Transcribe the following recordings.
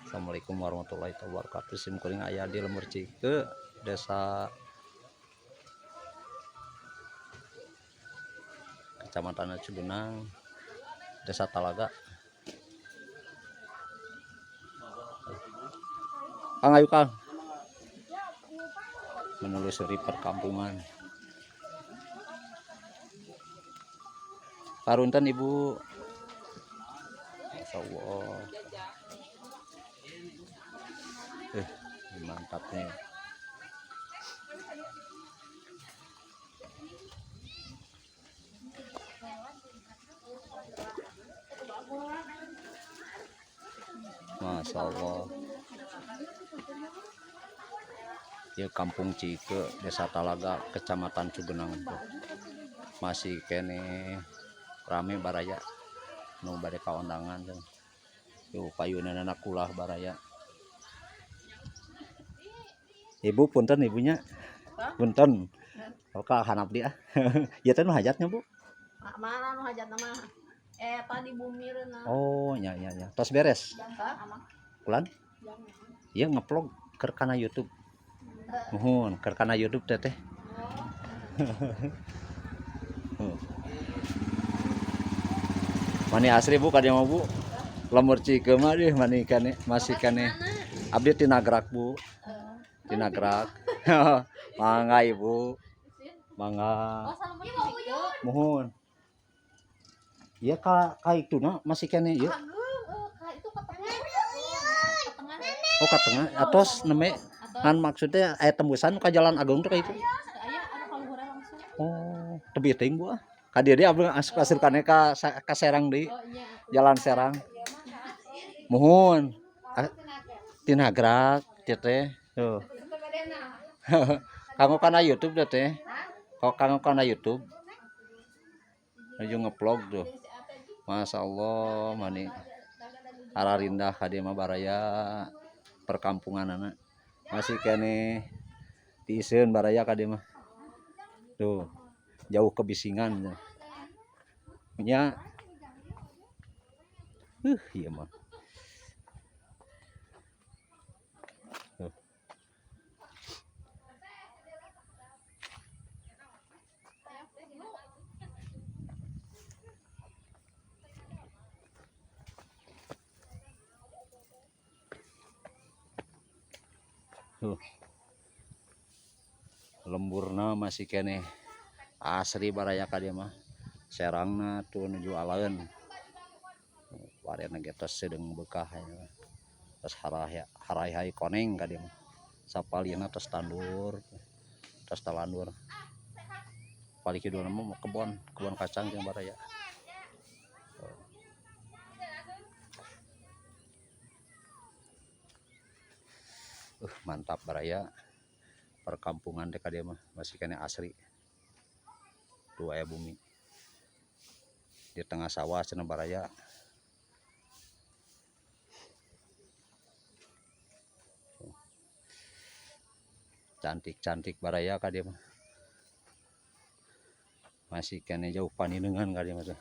Assalamualaikum warahmatullahi wabarakatuh. Sim kuring aya di Lembur Cike, Desa Kecamatan Cugenang, Desa Talaga. Kang, ayo Kang. Menelusuri perkampungan. Parunten, Ibu. Masya Allah. Mantap nih. Masya Allah. Ya, Kampung Cike, Desa Talaga, Kecamatan Cugenang tuh. Masih keneh rame baraya nu bade ka ondangan tuh. Tuh payunan kulah baraya. Ibu, punten ibunya. Punten. Oh, ka handap dia. Ieu teh nu hajatnya, Bu? Mana nu hajat mah? Eh, tadi bumi reuna. Oh, nya nya nya. Tos beres. Kulan? Iya, ngevlog keur kana YouTube. Muhun, keur kana YouTube teh teh. Oh. Mani asri, Bu, ka dieu mah, Bu. Lembur Cike mah deh mani keneh masih keneh. Abdi ti Nagrak, Bu. Ti Nagrak. Mangga, Ibu. Mangga. Oh, Muhun. Iya, ka itu na masih keneh ieu. Itu ke tengah. Ke tengah. Oh, ka tengah atos neme kan, maksudnya aya tembusan ka Jalan Agung tuh kayak itu. Aya anu kaluhuran langsung. Oh, tebih teuing, Bu, ah. Ka dieu deui abdi asup asupkannya ka Serang deui. Oh iya. Jalan Serang. Muhun. Ti Nagrak teh teh. Tuh. Kanggo kana YouTube teh teh. Kok kanggo kana YouTube. Nuju ngevlog tuh. Masya Allah, mani hararindah ka dieu mah baraya perkampungan anak. Masih keneh tiiseun baraya ka dieu mah. Tuh, jauh kebisingan. Nya. Ieu mah. Tuh. Tuh. Lemburna masih keneh asri baraya ka dieu mah. Serangna tuh nuju aleun. Warena ge tos sedeung bekah ya. Tos harayhay koneng ka dieu mah. Sapalihna tos tandur, tos talandur. Palih kidulna mah kebon, kebon kacang jeung baraya. Tuh. Mantap baraya. Perkampungan teh ka dieu mah masih keneh asri. Tuh aya bumi. Di tengah sawah cenah baraya. Tuh. Cantik-cantik baraya ka dieu mah. Masih keneh jauh paninengan ka dieu mah tuh.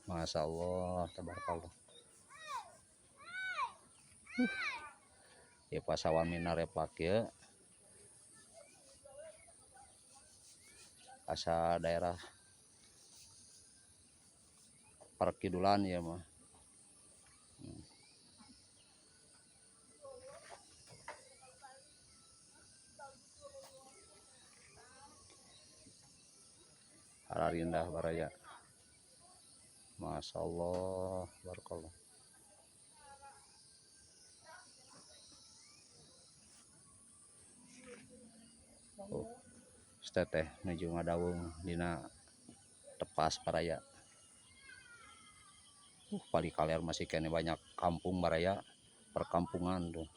Masya Allah, tabarakallah. Ya pasawan minareplak ya. Asa daerah perkidulan ya mah. Hararindah baraya. Masya Allah, barakallah. Oh, teteh nuju ngadawung dina tepas baraya. Palih kaler masih keneh banyak kampung baraya, perkampungan tuh.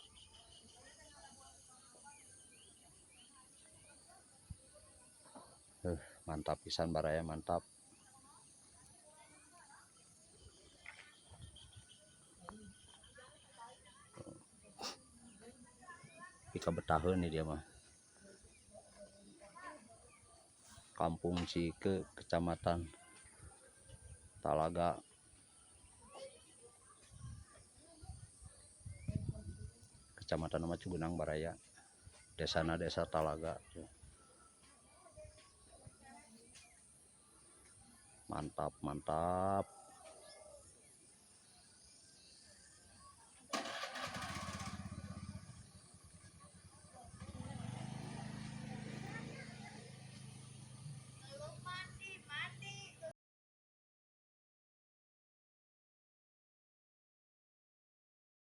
Mantap pisan baraya, mantap. Pika betaheun nih dia mah. Kampung Cike, Kecamatan Talaga. Kecamatan mah Cugenang, baraya. Desana Desa Talaga. Mantap, mantap.